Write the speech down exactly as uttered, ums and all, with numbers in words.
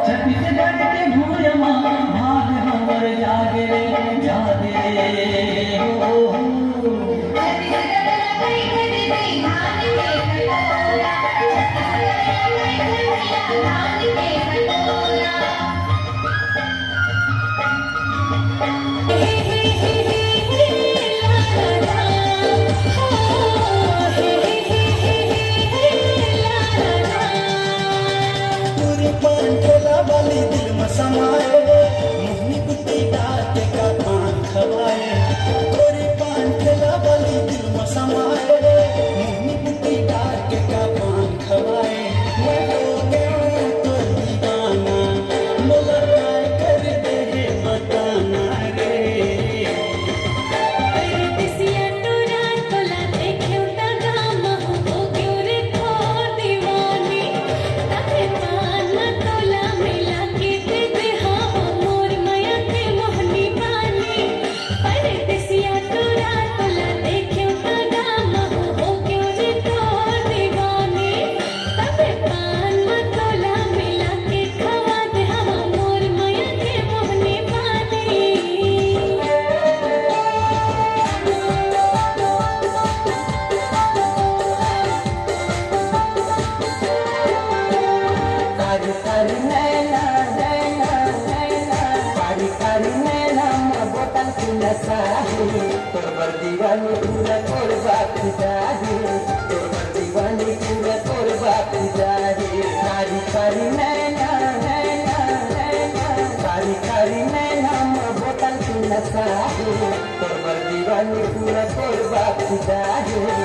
छत्तीसगढ़ के भुइयां म भाग हमर जागे रे, जागे रे, हो, हो। तोरे पान ठेला वाली दिल में समाए, मोहनी बुद्धि डाल के का पान खवाए। तोरे पान ठेला वाली दिल में समाए, मोहनी बुद्धि डाल के का पान खवाए। मैं हो गया तोर दीवाना, मोला काय कर दे हे बताना रे। परदेसिया टोरा तोला देखेंव त गाम हो गेंव रे थोर दीवानी। तबे पान म तोला मिला के दे दे हो मोर मया के मोहनी पानी। परदेसिया टोरा तोला देखेंव त गाम हो गेंव रे थोर दीवानी। तबे पान म तोला मिला के खवा दे हवा मोर मया के मोहनी पानी। कारी कारी नैना, नैना, नैना, कारी कारी नैना म बोतल के नशा हे। तोर बर दीवानी पूरा तोर बाप फिदा हे। तोर बर दीवानी पूरा तोर बाप फिदा हे। कारी कारी नैना, नैना, नैना, कारी कारी नैना म बोतल के नशा हे। तोर बर दीवानी पूरा तोर बाप फिदा हे।